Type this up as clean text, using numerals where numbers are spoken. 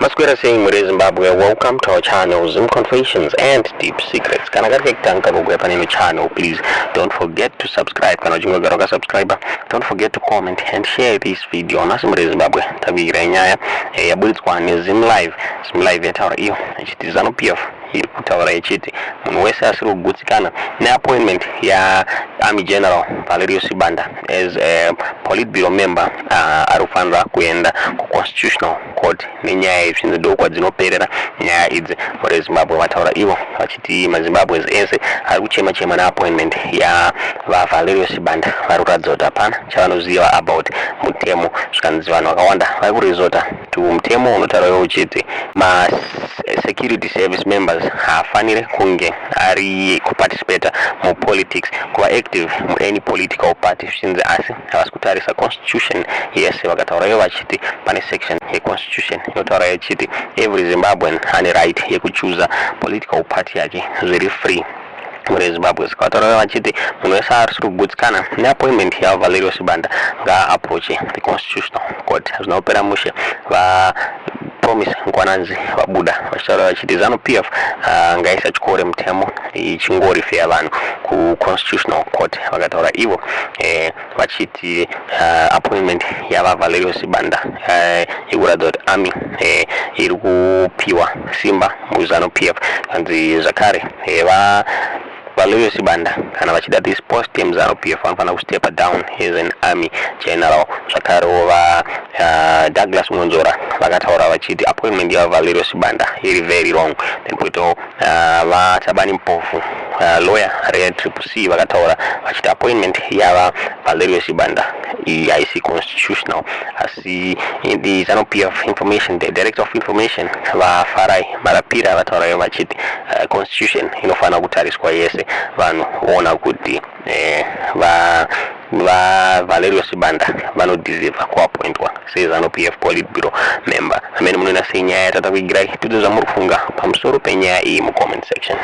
Maswera sei mhuri yeZimbabwe? Welcome to our channel, Zim Confessions and Deep Secrets. Kana kari kekutanga kuuya paneno channel, please don't forget to subscribe. Kana uchinge wagara wakasubscribe, don't forget to comment and share this video. Nhasi mhuri yeZimbabwe takuigirai nyaya yaburitswa neZim Live. Zim Live yataura iyo ichiti ZANU PF iri kutaura ichiti munhu wese asiri kugutsikana neappointment yaArmy General Valerio Sibanda as a Politburo member ari kufanira kuenda kuConstitutional Court nenyaya izvi, ndo kwadzinoperera nyaya idzi. Mhuri yeZimbabwe, vataura ivo vachiti maZimbabweans ese ari kuchema chema neappointment yavaValerio Sibanda vari kuratidza kuti hapana chavanoziva about mutemo. Zvikanzi vanhu vakawanda vari kuresota to mutemo unotaura iwo uchiti masecurity service members haafaniri kunge ari kuparticipata mupolitics, kuva active muany political party. Zvichinzi asi havasi kutarisa constitution yese. Vakataura ivo vachiti pane section yeconstitution inotaura ichiti every Zimbabwean ane right yekuchuza political party yake zviri free. Mhuri yeZimbabwe, saka vataura vachiti munhu wese asiri kugutsikana neappointment yaValerio Sibanda ngaaapproache the Constitutional Court. Hazvina kupera mushe, vaPromise Mkwananzi vabuda vachitaura vachiti ZANU PF ngaisatyore mutemo ichingorifeya vanhu kuConstitutional Court. Vakataura ivo vachiti appointment yavaValerio Sibanda ikuratidza kuti army iri kupiwa simba muZANU PF. Kanzi zvakare va Valerio Sibanda kana vachida this post yemuZANU PF vanofanira kustepa down as an army general. Zvakarewo va Douglas Mwonzora vakataura vachiti appointment yaValerio Sibanda iri very wrong. Then poitawo vaThabani Mpofu, lawyer reTriple C, vakataura vachiti appointment yava Valerio Sibanda iyi haisi constitutional. Asi the ZANU PF information, the director of information, vaFarai Marapira, vataurayo vachiti constitution inofanira kutariswa yese, vanhu voona kuti va vaValerio Sibanda vanodeserva kuappointwa seZANU PF Politburo member. Amene munoona sei nyaya yatata kuigirai? Tiudze zvamuri kufunga pamusoro penyaya iyi mucomment section.